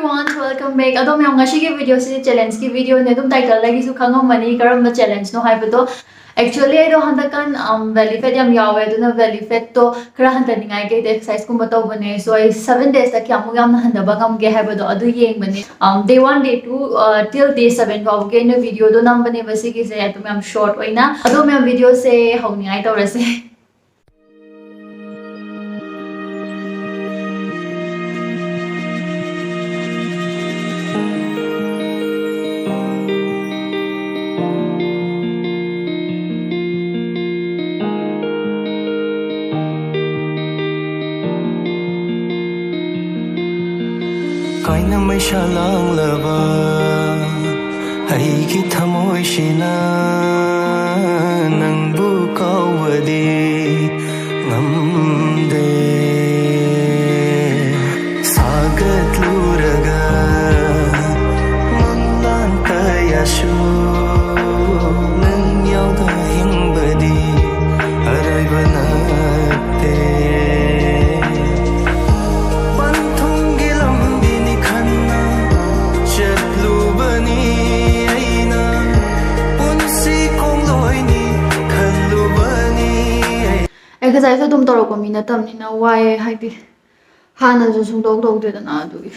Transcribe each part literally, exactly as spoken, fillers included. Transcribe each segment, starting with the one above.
Everyone, welcome back. ꯑꯗꯣ ꯃꯌꯥꯝ, ꯉꯁꯤꯒꯤ ꯚꯤꯗꯤꯑꯣꯁꯤ ꯆꯦꯂꯦꯟꯖꯀꯤ ꯚꯤꯗꯤꯑꯣꯅꯦ꯫ ꯑꯗꯨꯝ ꯇꯥꯏꯇꯜꯗꯒꯤꯁꯨ ꯈꯪꯉꯝꯃꯅꯤ ꯀꯔꯝꯕ ꯆꯦꯂꯦꯟꯖꯅꯣ ꯍꯥꯏꯕꯗꯣ꯫ Actually ꯑꯩꯗꯣ ꯍꯟꯗꯛꯀꯥꯟ ꯕꯦꯂꯤ ꯐꯦꯠ ꯌꯥꯝ ꯌꯥꯎꯋꯦ, ꯑꯗꯨꯅ ꯕꯦꯂꯤ ꯐꯦꯠꯇꯣ ꯈꯔ ꯍꯟꯊꯅꯤꯡꯉꯥꯏꯒꯤ ꯑꯩꯗꯣ ꯑꯦꯛꯁꯔꯁꯥꯏꯁꯀꯨꯝꯕ ꯇꯧꯕꯅꯦ꯫ So ꯑꯩ ꯁꯚꯦꯟ ꯗꯦꯖꯇ ꯀꯌꯥꯃꯨꯛ ꯌꯥꯝꯅ ꯍꯟꯊꯕ ꯉꯝꯒꯦ ꯍꯥꯏꯕꯗꯣ ꯑꯗꯨ ꯌꯦꯡꯕꯅꯦ꯫ ꯗꯦ ꯋꯥꯟ, ꯗꯦ ꯇꯨ, ꯇꯤꯜ ꯗꯦ ꯁꯚꯦꯟ ꯐꯥꯎꯕꯒꯤ ꯑꯩꯅ ꯚꯤꯗꯤꯑꯣꯗꯣ ꯅꯝꯕꯅꯦꯕ ꯁꯤꯒꯤꯁꯦ ꯑꯗꯨꯝ ꯌꯥꯝ ꯁꯣꯔꯠ ꯑꯣꯏꯅ꯫ ꯑꯗꯣ ꯃꯌꯥꯝ, ꯚꯤꯗꯤꯑꯣꯁꯦ ꯍꯧꯅꯤꯡꯉꯥꯏ ꯇꯧꯔꯁꯦ꯫ ꯀꯥꯏꯅ ꯃꯩꯁꯥ ꯂꯥꯡꯂꯕ ꯑꯩꯒꯤ ꯊꯃꯣꯏꯁꯤꯅ ꯅꯪꯕꯨ ꯀꯥꯎꯕꯗꯤ ꯉꯝꯗꯦ꯫ ꯁꯥꯒꯠꯂꯨꯔꯒ ꯃꯪꯂꯥꯟ ꯀꯌꯥꯁꯨ ꯅꯪ ꯌꯥꯎꯗꯅ ꯍꯤꯡꯕꯗꯤ ꯑꯔꯣꯏꯕ ꯅꯠꯇꯦ꯫ ꯄꯟꯊꯨꯡꯒꯤ ꯂꯝꯕꯤꯅꯤ ꯈꯟꯅ ꯆꯠꯂꯨꯕꯅꯤ ꯑꯩꯅ, ꯄꯨꯟꯁꯤ ꯈꯣꯡꯂꯣꯏꯅꯤ ꯈꯜꯂꯨꯕꯅꯤ ꯑꯩ꯫ ꯑꯦꯛꯁꯔꯁꯥꯏꯁ ꯑꯗꯨꯝ ꯇꯧꯔꯛꯄ ꯃꯤ ꯅꯠꯇꯕꯅꯤꯅ ꯋꯥꯏꯑꯦ, ꯍꯥꯏꯗꯤ ꯍꯥꯟꯅꯁꯨ ꯁꯨꯡꯇꯧ ꯇꯧꯗꯦꯗꯅ ꯑꯗꯨꯒꯤ꯫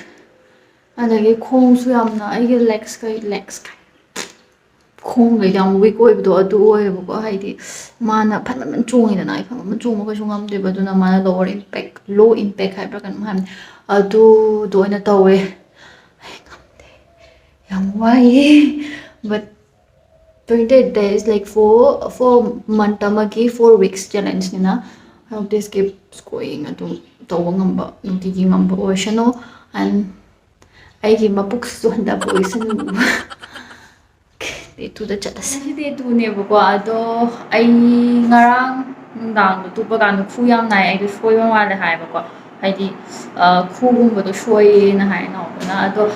ꯑꯗꯒꯤ ꯈꯣꯡꯁꯨ ꯌꯥꯝꯅ, ꯑꯩꯒꯤ ꯂꯦꯛꯁꯀꯩ ꯂꯦꯛꯁꯀꯩ ꯈꯣꯡꯒꯩꯗꯤ ꯌꯥꯝ ꯋꯤꯛ ꯑꯣꯏꯕꯗꯣ ꯑꯗꯨ ꯑꯣꯏꯌꯦꯕꯀꯣ꯫ ꯍꯥꯏꯗꯤ ꯃꯥꯅ ꯐꯟ ꯐꯟ ꯐꯟ ꯆꯣꯡꯉꯤꯗꯅ, ꯑꯩ ꯐꯟ ꯐꯟ ꯐꯟ ꯆꯣꯡꯕ ꯀꯩꯁꯨ ꯉꯝꯗꯦꯕ꯫ ꯑꯗꯨꯅ ꯃꯥꯅ lower impact, low impact ꯍꯥꯏꯕ꯭ꯔꯥ ꯀꯩꯅꯣꯝ ꯍꯥꯏꯕꯅꯦ, ꯑꯗꯨꯗꯣ ꯑꯣꯏꯅ ꯇꯧꯋꯦ꯫ ꯑꯩ ꯉꯝꯗꯦ, ꯌꯥꯝ ꯋꯥꯏꯌꯦ꯫ But twenty eight days, like, four, four month ꯑꯃꯒꯤ four weeks challengeꯅꯤꯅ, I hope this keeps going. ꯑꯗꯨꯝ ꯇꯧꯕ ꯉꯝꯕ, ꯅꯨꯡꯇꯤꯒꯤ ꯉꯝꯕ ꯑꯣꯏꯁꯅꯨ꯫ And ꯑꯩꯒꯤ ꯃꯄꯨꯛꯁꯤꯁꯨ ꯍꯟꯊꯕ ꯑꯣꯏꯁꯅꯨ꯫ ꯗꯦ ꯇꯨꯗ ꯆꯠꯂꯁꯦ꯫ ꯉꯁꯤ ꯗꯦ ꯇꯨꯅꯦꯕꯀꯣ, ꯑꯗꯣ ꯑꯩ ꯉꯔꯥꯡ ꯅꯨꯡꯗꯥꯡꯗꯣ ꯇꯨꯞꯄ ꯀꯥꯟꯗ ꯈꯨ ꯌꯥꯝ ꯅꯥꯏ, ꯑꯩꯗꯣ ꯁꯣꯏꯕ ꯃꯥꯜꯂꯦ ꯍꯥꯏꯌꯦꯕꯀꯣ, ꯍꯥꯏꯗꯤ, ꯑ, ꯈꯨꯒꯨꯝꯕꯗꯣ ꯁꯣꯏꯌꯦꯅ ꯍꯥꯏ ꯏꯅꯥꯎꯄꯥꯅ꯫ ꯑꯗꯣ,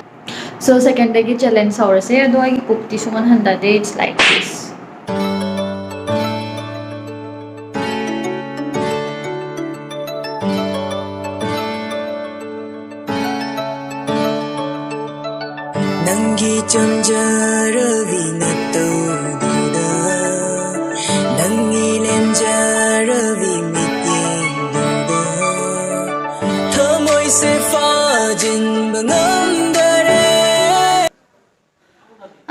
so, ꯁꯦꯀꯦꯟꯗꯒꯤ ꯆꯦꯂꯦꯟꯖ ꯍꯧꯔꯁꯦ꯫ ꯑꯗꯣ ꯑꯩꯒꯤ ꯄꯨꯛꯇꯤ ꯁꯨꯡꯍꯟ ꯍꯟꯊꯗꯦ, it's like this. ꯅꯪꯒꯤ ꯆꯝꯖꯔꯕꯤ ꯅꯇꯧꯗꯨꯗ, ꯅꯪꯒꯤ ꯂꯦꯝꯖꯔꯕꯤ ꯃꯤꯠꯌꯦꯡꯗꯨꯗ, ꯊꯃꯣꯏꯁꯦ ꯐꯥꯖꯤꯟꯕ ꯉꯝꯗꯔꯦ꯫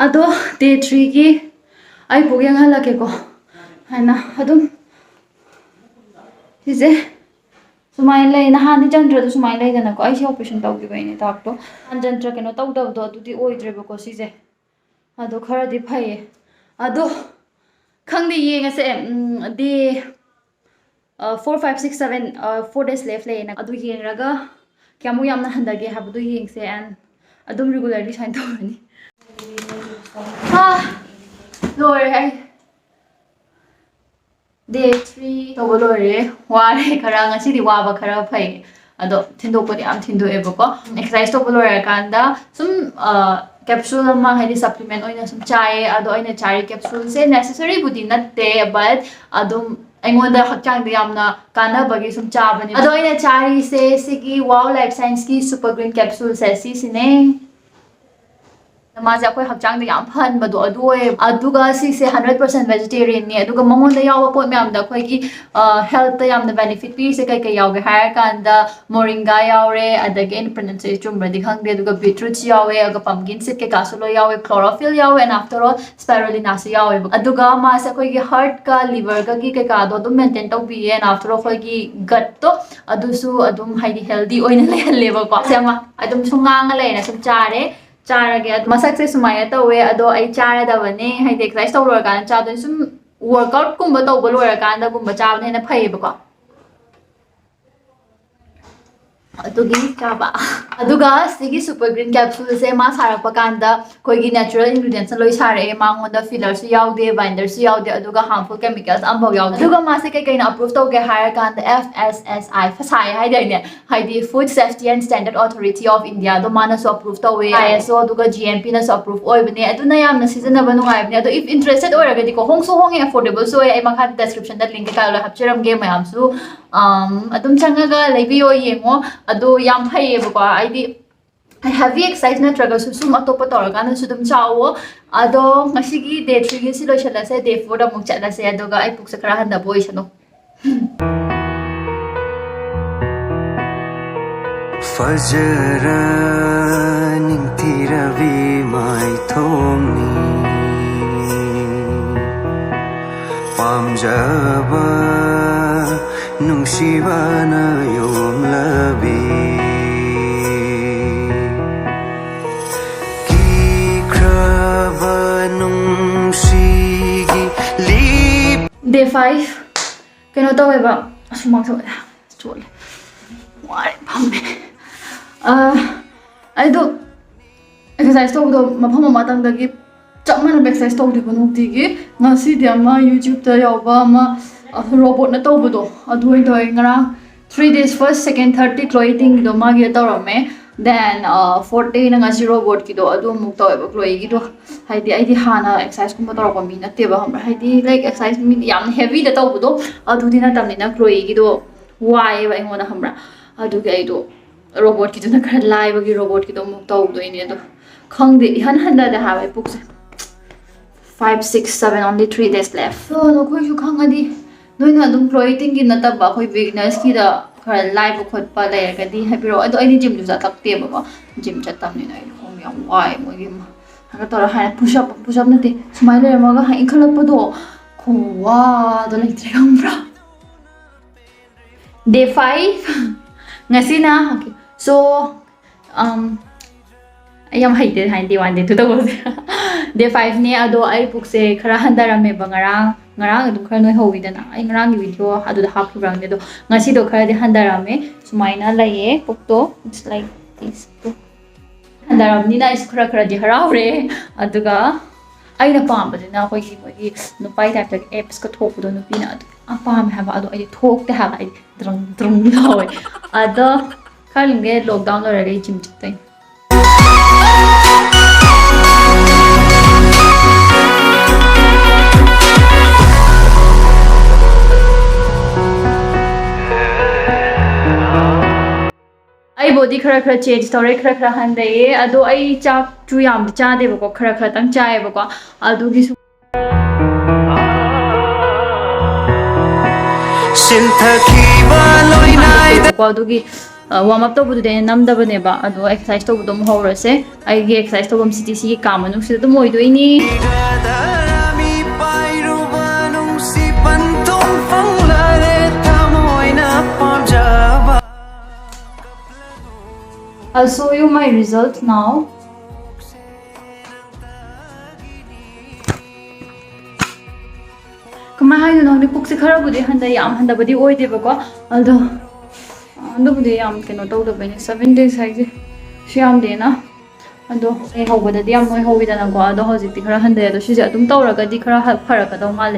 ꯑꯗꯣ ꯗꯦ ꯊ꯭ꯔꯤꯒꯤ ꯑꯩ ꯄꯨꯛ ꯌꯦꯡꯍꯜꯂꯛꯀꯦꯀꯣ꯫ ꯍꯥꯏꯅ ꯑꯗꯨꯝ ꯁꯤꯁꯦ ꯁꯨꯃꯥꯏꯅ ꯂꯩ꯫ ꯅꯍꯥꯟꯗꯤ ꯖꯟꯇ꯭ꯔꯗꯣ ꯁꯨꯃꯥꯏꯅ ꯂꯩꯗꯅꯀꯣ, ꯑꯩꯁꯦ ꯑꯣꯄꯔꯦꯁꯟ ꯇꯧꯈꯤꯕꯩꯅꯦ ꯗꯥꯛꯇꯣ꯫ ꯅꯍꯥꯟ ꯖꯟꯇ꯭ꯔ ꯀꯩꯅꯣ ꯇꯧꯗꯕꯗꯣ ꯑꯗꯨꯗꯤ ꯑꯣꯏꯗ꯭ꯔꯦꯕꯀꯣ ꯁꯤꯁꯦ꯫ ꯑꯗꯣ ꯈꯔꯗꯤ ꯐꯩꯌꯦ꯫ ꯑꯗꯣ ꯈꯪꯗꯦ, ꯌꯦꯡꯉꯁꯦ꯫ Day four five six seven, four days left ꯂꯩꯌꯦꯅ꯫ ꯑꯗꯨ ꯌꯦꯡꯉꯒ ꯀꯌꯥꯃꯨꯛ ꯌꯥꯝꯅ ꯍꯟꯊꯒꯦ ꯍꯥꯏꯕꯗꯨ ꯌꯦꯡꯁꯦ꯫ ꯑꯦꯟ ꯑꯗꯨꯝ ꯔꯤꯒꯨꯂꯔꯂꯤ ꯁꯨꯃꯥꯏꯅ ꯇꯧꯔꯅꯤ꯫ ꯍꯥ, ꯂꯣꯏꯔꯦ ꯑꯩ꯫ ꯗꯦ ꯊ꯭ꯔꯤ ꯇꯧꯕ ꯂꯣꯏꯔꯦ꯫ ꯋꯥꯔꯦ ꯈꯔ, ꯉꯁꯤꯗꯤ ꯋꯥꯕ ꯈꯔ ꯐꯩ꯫ ꯑꯗꯣ ꯊꯤꯟꯗꯣꯛꯄꯗꯤ ꯌꯥꯝ ꯊꯤꯟꯗꯣꯛꯑꯦꯕꯀꯣ꯫ ꯑꯦꯛꯁꯔꯁꯥꯏꯁ ꯇꯧꯕ ꯂꯣꯏꯔꯀꯥꯟꯗ ꯁꯨꯝ ꯀꯦꯞꯁꯨꯜ ꯑꯃ, ꯍꯥꯏꯗꯤ ꯁꯄ꯭ꯂꯤꯃꯦꯟ ꯑꯣꯏꯅ ꯁꯨꯝ ꯆꯥꯏꯌꯦ꯫ ꯑꯗꯣ ꯑꯩꯅ ꯆꯥꯔꯤ ꯀꯦꯞꯁꯨꯜꯁꯦ ꯅꯦꯁꯦꯁꯔꯤꯕꯨꯗꯤ ꯅꯠꯇꯦ, ꯕꯠ ꯑꯗꯨꯝ ꯑꯩꯉꯣꯟꯗ ꯍꯛꯆꯥꯡꯗ ꯌꯥꯝꯅ ꯀꯥꯟꯅꯕꯒꯤ ꯁꯨꯝ ꯆꯥꯕꯅꯦ꯫ ꯑꯗꯣ ꯑꯩꯅ ꯆꯥꯔꯤꯁꯦ ꯁꯤꯒꯤ ꯋꯥꯎ ꯂꯥꯏꯐ ꯁꯥꯏꯟꯁꯀꯤ ꯁꯨꯄꯔ ꯒ꯭ꯔꯤꯟ ꯀꯦꯞꯁꯨꯜꯁꯦ ꯁꯤꯁꯤꯅꯦ꯫ ꯃꯥꯁꯦ ꯑꯩꯈꯣꯏ ꯍꯛꯆꯥꯡꯗ ꯌꯥꯝ ꯐꯍꯟꯕꯗꯣ ꯑꯗꯨ ꯑꯣꯏꯌꯦꯕ꯫ ꯑꯗꯨꯒ ꯁꯤꯁꯦ ꯍꯟꯗ꯭ꯔꯦꯠ ꯄꯔꯁꯦꯟ ꯚꯦꯖꯤꯇꯦꯔꯤꯌꯟꯅꯤ꯫ ꯑꯗꯨꯒ ꯃꯉꯣꯟꯗ ꯌꯥꯎꯕ ꯄꯣꯠ ꯃꯌꯥꯝꯗ ꯑꯩꯈꯣꯏꯒꯤ ꯍꯦꯜꯠꯇ ꯌꯥꯝꯅ ꯕꯦꯅꯤꯐꯤꯠ ꯄꯤꯔꯤꯁꯦ ꯀꯩ ꯀꯩ ꯌꯥꯎꯒꯦ ꯍꯥꯏꯔ ꯀꯥꯟꯗ, ꯃꯣꯔꯤꯡꯒꯥ ꯌꯥꯎꯔꯦ, ꯑꯗꯒꯤ ꯑꯩꯅ ꯄ꯭ꯔꯅꯟꯁꯤꯌꯦꯁꯟ ꯆꯨꯝꯕ꯭ꯔꯗꯤ ꯈꯪꯗꯦ, ꯑꯗꯨꯒ ꯕꯤꯠꯔꯨꯠꯁꯨ ꯌꯥꯎꯋꯦ, ꯑꯗꯨꯒ ꯄꯝꯀꯤꯟ ꯁꯤꯠ ꯀꯩꯀꯥꯁꯨ ꯂꯣꯏ ꯌꯥꯎꯋꯦ, ꯀ꯭ꯂꯣꯔꯣꯐꯤꯜ ꯌꯥꯎꯋꯦ, and after all ꯁ꯭ꯄꯥꯏꯔꯨꯂꯤꯅꯥꯁꯨ ꯌꯥꯎꯋꯦꯕ꯫ ꯑꯗꯨꯒ ꯃꯥꯁꯦ ꯑꯩꯈꯣꯏꯒꯤ ꯍꯥꯔꯠꯀ ꯂꯤꯚꯔꯒꯒꯤ ꯀꯩꯀꯥꯗꯣ ꯑꯗꯨꯝ ꯃꯦꯟꯇꯦꯟ ꯇꯧꯕꯤꯌꯦ, and after all ꯑꯩꯈꯣꯏꯒꯤ ꯒꯠꯇꯣ ꯑꯗꯨꯁꯨ ꯑꯗꯨꯝ ꯍꯥꯏꯗꯤ ꯍꯦꯜꯗꯤ ꯑꯣꯏꯅ ꯂꯩꯍꯜꯂꯦꯕꯀꯣ꯫ ꯁꯦ ꯑꯃ ꯑꯗꯨꯝ ꯁꯨꯝ ꯉꯥꯡꯉ ꯂꯩꯔꯦ, ꯁꯨꯝ ꯆꯥꯔꯦ꯫ ꯆꯥꯔꯒꯦ꯫ ꯑꯗꯨ ꯃꯁꯛꯁꯦ ꯁꯨꯃꯥꯏꯅ ꯇꯧꯋꯦ, ꯑꯗꯣ ꯑꯩ ꯆꯥꯔꯗꯕꯅꯦ, ꯍꯥꯏꯗꯤ ꯑꯦꯛꯁꯔꯁꯥꯏꯁ ꯇꯧ ꯂꯣꯏꯔꯀꯥꯟꯗ ꯆꯥꯗꯣꯏꯅꯦ꯫ ꯁꯨꯝ ꯋꯥꯔꯛꯑꯥꯎꯠꯀꯨꯝꯕ ꯇꯧꯕ ꯂꯣꯏꯔꯀꯥꯟꯗꯒꯨꯝꯕ ꯆꯥꯕꯅ ꯍꯦꯟꯅ ꯐꯩꯌꯦꯕꯀꯣ꯫ ꯑꯗꯨꯒꯤ ꯆꯥꯕ꯫ ꯑꯗꯨꯒ ꯁꯤꯒꯤ ꯁꯨꯄꯔ ꯒ꯭ꯔꯤꯟ ꯀꯦꯞꯁꯨꯜꯁꯦ ꯃꯥ ꯁꯥꯔꯛꯄ ꯀꯥꯟꯗ ꯑꯩꯈꯣꯏꯒꯤ ꯅꯦꯆꯔꯦꯜ ꯏꯟꯒ꯭ꯔꯤꯗꯤꯌꯦꯟꯁꯅ ꯂꯣꯏ ꯁꯥꯔꯛꯑꯦ꯫ ꯃꯉꯣꯟꯗ ꯐꯤꯂꯔꯁꯨ ꯌꯥꯎꯗꯦ, ꯕꯥꯏꯟꯗꯔꯁꯨ ꯌꯥꯎꯗꯦ, ꯑꯗꯨꯒ ꯍꯥꯔꯝꯐꯨꯜ ꯀꯦꯃꯤꯀꯦꯜꯁ ꯑꯃꯐꯥꯎ ꯌꯥꯎꯗꯦ꯫ ꯑꯗꯨꯒ ꯃꯥꯁꯦ ꯀꯩ ꯀꯩꯅ ꯑꯄ꯭ꯔꯨꯞ ꯇꯧꯒꯦ ꯍꯥꯏꯔꯀꯥꯟꯗ, F S S I, ꯐꯁꯥꯏ ꯍꯥꯏꯗꯥꯏꯅꯦ? ꯍꯥꯏꯗꯤ Food Safety and Standard Authority of India ꯗꯣ ꯃꯥꯅꯁꯨ ꯑꯄ꯭ꯔꯨꯞ ꯇꯧꯋꯦ, I S O ꯑꯗꯨꯒ G M P ꯅꯁꯨ ꯑꯄ꯭ꯔꯨꯞ ꯑꯣꯏꯕꯅꯦ꯫ ꯑꯗꯨꯅ ꯌꯥꯝꯅ ꯁꯤꯖꯤꯟꯅꯕ ꯅꯨꯡꯉꯥꯏꯕꯅꯦ꯫ ꯑꯗꯣ if interested ꯑꯣꯏꯔꯒꯗꯤꯀꯣ, ꯍꯣꯡꯁꯨ ꯍꯣꯡꯉꯦ, ꯑꯦꯐꯣꯔꯗꯦꯕꯜꯁꯨ ꯑꯣꯏ꯫ ꯑꯩ ꯃꯈꯥꯗ ꯗꯦꯁꯀ꯭ꯔꯤꯞꯁꯟꯗ ꯂꯤꯡ ꯀꯩꯀꯥ ꯂꯣꯏ ꯍꯥꯞꯆꯔꯝꯒꯦ ꯃꯌꯥꯝꯁꯨ꯫ ꯑꯝ, ꯑꯗꯨꯝ ꯆꯪꯉꯒ ꯂꯩꯕꯤꯌꯣ, ꯌꯦꯡꯉꯣ꯫ ꯑꯗꯣ ꯌꯥꯝ ꯐꯩꯌꯦꯕꯀꯣ, ꯍꯥꯏꯗꯤ ꯍꯦꯚꯤ ꯑꯦꯛꯁꯔꯁꯥꯏꯁ ꯅꯠꯇ꯭ꯔꯒꯁꯨ ꯁꯨꯝ ꯑꯇꯣꯞꯄ ꯇꯧꯔꯀꯥꯟꯗꯁꯨ ꯑꯗꯨꯝ ꯆꯥꯎꯋꯣ꯫ ꯑꯗꯣ ꯉꯁꯤꯒꯤ ꯗꯦ ꯊ꯭ꯔꯤꯒꯤ ꯁꯤ ꯂꯣꯏꯁꯤꯜꯂꯁꯦ, ꯗꯦ ꯐꯣꯔꯗ ꯑꯃꯨꯛ ꯆꯠꯂꯁꯦ, ꯑꯗꯨꯒ ꯑꯩ ꯄꯨꯛꯁꯦ ꯈꯔ ꯍꯟꯊꯕ ꯑꯣꯏꯁꯅꯨ꯫ ꯐꯖꯔ ꯅꯤꯡꯊꯤꯔꯕꯤ ꯃꯥꯏꯊꯣꯡꯅꯤ, ꯄꯥꯝꯖꯕ ꯅꯨꯡꯁꯤꯕꯅ ꯌꯣꯝꯂꯕꯤ, ꯀꯤꯈ꯭ꯔꯕ ꯅꯨꯡꯁꯤꯒꯤ ꯂꯤꯞ꯫ ꯗꯦ ꯐꯥꯏꯚ ꯀꯩꯅꯣ ꯇꯧꯋꯦꯕ, ꯑꯁ, ꯍꯨꯃꯥꯡ ꯁꯧꯋꯦ, ꯆꯣꯠꯂꯦ, ꯋꯥꯔꯦ, ꯐꯝꯃꯦ꯫ ꯑ, ꯑꯩꯗꯣ ꯑꯦꯛꯁꯔꯁꯥꯏꯁ ꯇꯧꯕꯗꯣ ꯃꯐꯝ ꯑꯃꯇꯪꯗꯒꯤ ꯆꯞ ꯃꯥꯟꯅꯕ ꯑꯦꯛꯁꯔꯁꯥꯏꯁ ꯇꯧꯗꯦꯕ ꯅꯨꯡꯇꯤꯒꯤ꯫ ꯉꯁꯤꯗꯤ ꯑꯃ YouTube-ꯇ ꯌꯥꯎꯕ ꯑꯃ, ꯑ, ꯔꯣꯕꯣꯠꯅ ꯇꯧꯕꯗꯣ ꯑꯗꯨ ꯑꯣꯏꯅ ꯇꯧꯋꯦ꯫ ꯉꯔꯥꯡ three days first, second, third-ꯇꯤ ꯀ꯭ꯂꯣꯏ ꯇꯤꯡꯒꯤꯗꯣ ꯃꯥꯒꯤ ꯇꯧꯔꯝꯃꯦ꯫ Then, ꯑ, fourth day-ꯅ ꯉꯁꯤ ꯔꯣꯕꯣꯠꯀꯤꯗꯣ ꯑꯗꯨ ꯑꯃꯨꯛ ꯇꯧꯋꯦꯕ, ꯀ꯭ꯂꯣꯏꯒꯤꯗꯣ꯫ ꯍꯥꯏꯗꯤ ꯑꯩꯗꯤ ꯍꯥꯟꯅ ꯑꯦꯛꯁꯔꯁꯥꯏꯁꯀꯨꯝꯕ ꯇꯧꯔꯛꯄ ꯃꯤ ꯅꯠꯇꯦꯕ, ꯈꯪꯕ꯭ꯔꯥ? ꯍꯥꯏꯗꯤ, like, ꯑꯦꯛꯁꯔꯁꯥꯏꯁ ꯃꯤ ꯌꯥꯝ ꯍꯦꯚꯤꯗ ꯇꯧꯕꯗꯣ ꯑꯗꯨꯗꯤ ꯅꯠꯇꯕꯅꯤꯅ ꯀ꯭ꯂꯣꯏꯒꯤꯗꯣ ꯋꯥꯏꯑꯦꯕ ꯑꯩꯉꯣꯟꯗ, ꯈꯪꯕ꯭ꯔꯥ? ꯑꯗꯨꯒꯤ ꯑꯩꯗꯣ ꯔꯣꯕꯣꯠꯀꯤꯗꯨꯅ ꯈꯔ ꯂꯥꯏꯕꯒꯤ ꯔꯣꯕꯣꯠꯀꯤꯗꯣ ꯑꯃꯨꯛ ꯇꯧꯗꯣꯏꯅꯦ꯫ ꯑꯗꯣ ꯈꯪꯗꯦ, ꯏꯍꯟ ꯍꯟꯊꯗꯦ ꯍꯥꯏꯕ ꯑꯩ ꯄꯨꯛꯁꯦ꯫ Five, six, seven, only three days left. So, ꯅꯈꯣꯏꯁꯨ ꯈꯪꯉꯗꯤ, ꯅꯣꯏꯅ ꯑꯗꯨꯝ ꯀ꯭ꯂꯣꯏ ꯇꯤꯡꯒꯤ ꯅꯠꯇꯕ ꯑꯩꯈꯣꯏ ꯕꯤꯒꯤꯅꯔꯁꯀꯤꯗ ꯈꯔ ꯂꯥꯏꯕ ꯈꯣꯠꯄ ꯂꯩꯔꯒꯗꯤ ꯍꯥꯏꯕꯤꯔꯛꯑꯣ꯫ ꯑꯗꯣ ꯑꯩꯗꯤ ꯖꯤꯝꯁꯨ ꯆꯠꯂꯛꯇꯦꯕꯀꯣ, ꯖꯤꯝ ꯆꯠꯇꯕꯅꯤꯅ ꯑꯩ ꯈꯣꯡ ꯌꯥꯝ ꯋꯥꯏ꯫ ꯃꯣꯏꯒꯤ ꯑꯃ ꯍꯥꯏꯒ ꯇꯧꯔ ꯍꯥꯏꯅ ꯄꯨꯁ ꯑꯞ, ꯄꯨꯁ ꯑꯞ ꯅꯠꯇꯦ, ꯁꯨꯃꯥꯏꯅ ꯂꯩꯔꯝꯃꯒ ꯍꯥꯏ ꯏꯟꯈꯠꯂꯛꯄꯗꯣ, ꯈꯨꯋꯥꯗꯣ ꯂꯩꯇ꯭ꯔꯦ, ꯈꯪꯕ꯭ꯔꯥ? ꯗꯦ ꯐꯥꯏꯚ ꯉꯁꯤꯅ꯫ Okay, so, um, ꯑꯩ ꯌꯥꯝ ꯍꯩꯇꯦ ꯍꯥꯏꯅ ꯗꯦ ꯋꯥꯟ, ꯗꯦ ꯇꯨ ꯇꯧꯕꯁꯦ꯫ ꯗꯦ ꯐꯥꯏꯚꯅꯦ, ꯑꯗꯣ ꯑꯩ ꯄꯨꯛꯁꯦ ꯈꯔ ꯍꯟꯊꯔꯝꯃꯦꯕ ꯉꯔꯥꯡ꯫ ꯉꯔꯥꯡ ꯑꯗꯨꯝ ꯈꯔ ꯅꯣꯏꯍꯧꯋꯤꯗꯅ, ꯑꯩ ꯉꯔꯥꯡꯒꯤ ꯚꯤꯗꯤꯑꯣ ꯑꯗꯨꯗ ꯍꯥꯞꯈꯤꯕ꯭ꯔꯥ ꯈꯪꯗꯦ꯫ ꯑꯗꯣ ꯉꯁꯤꯗꯣ ꯈꯔꯗꯤ ꯍꯟꯊꯔꯝꯃꯦ꯫ ꯁꯨꯃꯥꯏꯅ ꯂꯩꯌꯦ ꯄꯨꯛꯇꯣ, it's like this. ꯍꯟꯊꯔꯕꯅꯤꯅ ꯑꯩꯁꯨ ꯈꯔ ꯈꯔꯗꯤ ꯍꯔꯥꯎꯔꯦ꯫ ꯑꯗꯨꯒ ꯑꯩꯅ ꯄꯥꯝꯕꯁꯤꯅ ꯑꯩꯈꯣꯏꯒꯤ ꯃꯣꯏꯒꯤ ꯅꯨꯄꯥꯒꯤ ꯇꯥꯏꯞꯇꯒꯤ ꯑꯦꯞꯁꯀ ꯊꯣꯛꯄꯗꯣ, ꯅꯨꯄꯤꯅ ꯑꯗꯨ ꯌꯥꯝ ꯄꯥꯝꯃꯦ ꯍꯥꯏꯕ꯫ ꯑꯗꯣ ꯑꯩꯗꯤ ꯊꯣꯛꯇꯦ ꯍꯥꯏꯕ, ꯑꯩꯗꯤ ꯗ꯭ꯔꯪ ꯗ꯭ꯔꯪ ꯂꯥꯎꯋꯦ꯫ ꯑꯗꯣ ꯈꯔ ꯂꯩꯔꯒ ꯂꯣꯛꯗꯥꯎꯟ ꯂꯣꯏꯔꯒ ꯑꯩ ꯖꯤꯝ ꯆꯠꯇꯣꯏꯅꯦ꯫ ꯑꯩ ꯕꯣꯗꯤ ꯈꯔ ꯈꯔ ꯆꯦꯟꯖ ꯇꯧꯔꯦ, ꯈꯔ ꯈꯔ ꯍꯟꯊꯩꯌꯦ꯫ ꯑꯗꯣ ꯑꯩ ꯆꯥꯛꯁꯨ ꯌꯥꯝ ꯆꯥꯗꯦꯕꯀꯣ, ꯈꯔ ꯈꯔꯇꯪ ꯆꯥꯏꯌꯦꯕꯀꯣ꯫ ꯑꯗꯨꯒꯤꯁꯨ ꯁꯤꯟꯊꯈꯤꯕ ꯂꯣꯏꯅꯥꯏꯗ꯫ ꯀꯣ, ꯑꯗꯨꯒꯤ ꯋꯥꯔꯝ ꯑꯞ ꯇꯧꯕꯗꯨꯗꯤ ꯑꯩꯅ ꯅꯝꯗꯕꯅꯦꯕ꯫ ꯑꯗꯣ ꯑꯦꯛꯁꯔꯁꯥꯏꯁ ꯇꯧꯕꯗꯣ ꯑꯃꯨꯛ ꯍꯧꯔꯁꯦ꯫ ꯑꯩꯒꯤ ꯑꯦꯛꯁꯔꯁꯥꯏꯁ ꯇꯧꯐꯝꯁꯤꯗꯤ ꯁꯤꯒꯤ ꯀꯥ ꯃꯅꯨꯡꯁꯤꯗ ꯑꯗꯨꯝ ꯑꯣꯏꯗꯣꯏꯅꯤ꯫ ꯃꯤ ꯄꯥꯏꯔꯨꯕ ꯅꯨꯡꯁꯤ ꯄꯟꯊꯨꯡ ꯐꯪꯂꯔꯦ ꯊꯃꯣꯏꯅ ꯄꯥꯝꯖꯕ꯫ I'll show you my result now. ꯀꯃꯥꯏ ꯍꯥꯏꯗꯣꯏꯅꯣ ꯈꯪꯗꯦ, ꯄꯨꯛꯁꯦ ꯈꯔꯕꯨꯗꯤ ꯍꯟꯊꯩ, ꯌꯥꯝ ꯍꯟꯊꯕꯗꯤ ꯑꯣꯏꯗꯦꯕꯀꯣ꯫ ꯑꯗꯣ ꯑꯗꯨꯕꯨꯗꯤ ꯌꯥꯝ ꯀꯩꯅꯣ ꯇꯧꯗꯕꯩꯅꯦ, ꯁꯚꯦꯟ ꯗꯦꯖ ꯍꯥꯏꯁꯦ ꯁꯤ ꯌꯥꯝꯗꯦꯅ꯫ ꯑꯗꯣ ꯑꯩ ꯍꯧꯕꯗꯗꯤ ꯌꯥꯝ ꯅꯣꯏꯍꯧꯋꯤꯗꯅꯀꯣ, ꯑꯗꯣ ꯍꯧꯖꯤꯛꯇꯤ ꯈꯔ ꯍꯟꯊꯩ꯫ ꯑꯗꯣ ꯁꯤꯁꯦ ꯑꯗꯨꯝ ꯇꯧꯔꯒꯗꯤ ꯈꯔ ꯍ-, ꯐꯔꯛꯀꯗꯧ ꯃꯥꯜꯂꯦ꯫